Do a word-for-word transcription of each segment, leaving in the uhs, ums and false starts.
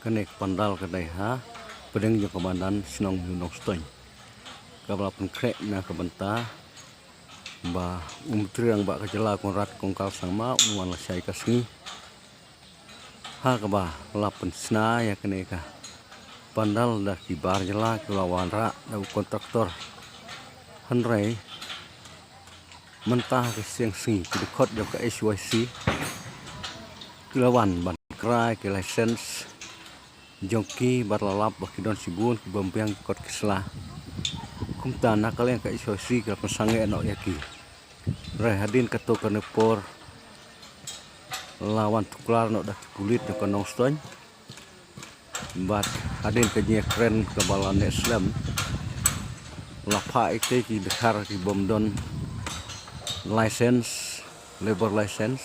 Kane ka pandal kane ha pdeng jong ka madan shnong New Nongstoiñ, kaba la pynkhreh na ka bynta ba u Myntri Rangbah ka jylla Conrad Kongkal Sangma un wan lashai ka sngi. Ha kaba la pynshna ïa kane ka pandal da ki bar jylla kiba la wanrah da u kontraktor. Hynrei mynta ha ka jingsngi ki dkhot jong ka H Y C ki la wan ban krai ki license jong ki bad la lap ba ki don shibun ki bym biang ki kot ki sla. Kumta na ka liang ka H Y C ki la pynsangeh noh ïa ki. Hynrei hadien katto katne por la wan tuklar noh da ki pulit jong ka Nongstoiñ. Bad hadien ka jingïakren kaba la neh slem, la phah ïa ki dkhar ki bym don license, labour license,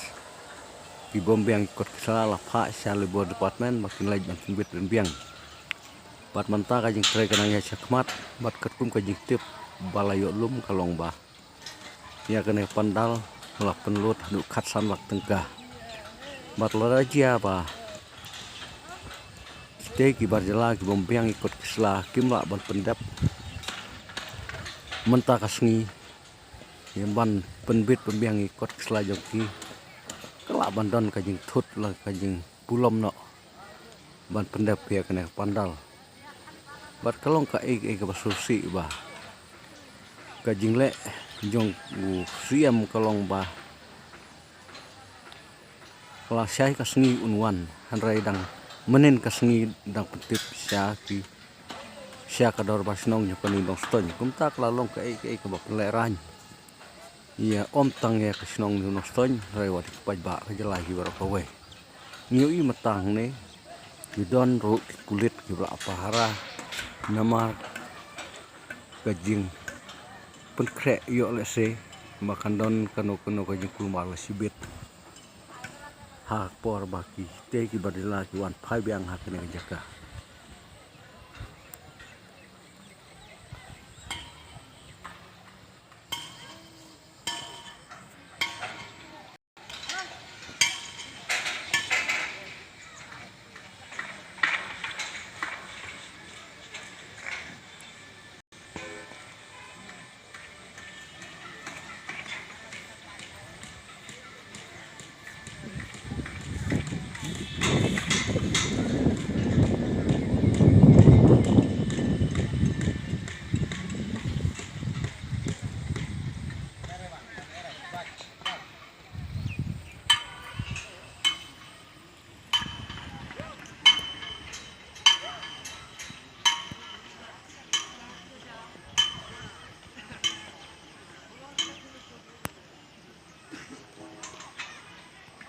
ki bym biang ki kot ki sla, la phah sha Labour Department ba kin leit ban pynbit pynbiang. Bad mynta ka jingtrei ka nang ïaid shakhmat, bad katkum ka jingtip ba la ïoh lum ka long ba ïa kane ka pandal la pynlut haduh khatsan lak tyngka. Bad lada jia ba kitei ki bar jylla ki bym biang ki kot ki sla kim lah ban pyndep mynta ka sngi, ïa ban pynbit pynbiang ki kot ki sla jong ki, ka lah ban don ka jingthut la ka jingbulom noh ban pyndep ïa kane ka pandal. Bad ka long kaei kaei kaba sngewsih ba ka jingleh jong u Siem ka long ba lashai ka sngi un wan, hynrei dang mynnin ka sngi dang pyntip sha ki, sha ka dorbar shnong jong ka New Nongstoiñ. Kumta ka la long kaei kaei kaba pynlehraiñ ïa ym tang ïa ka shnong New Nongstoiñ, hynrei wat ïa ki paidbah ka jylla hi baroh kawei. Ngi ïohi mynta hangne ki don ruh ki pulit kiba la pahara namar ka jingpynkhreh ïoh lehse ba kan don kano kano ka jingkulmar lashibit ha ka por ba kitei ki bar jylla ki wan phai biang ha kane ka jaka.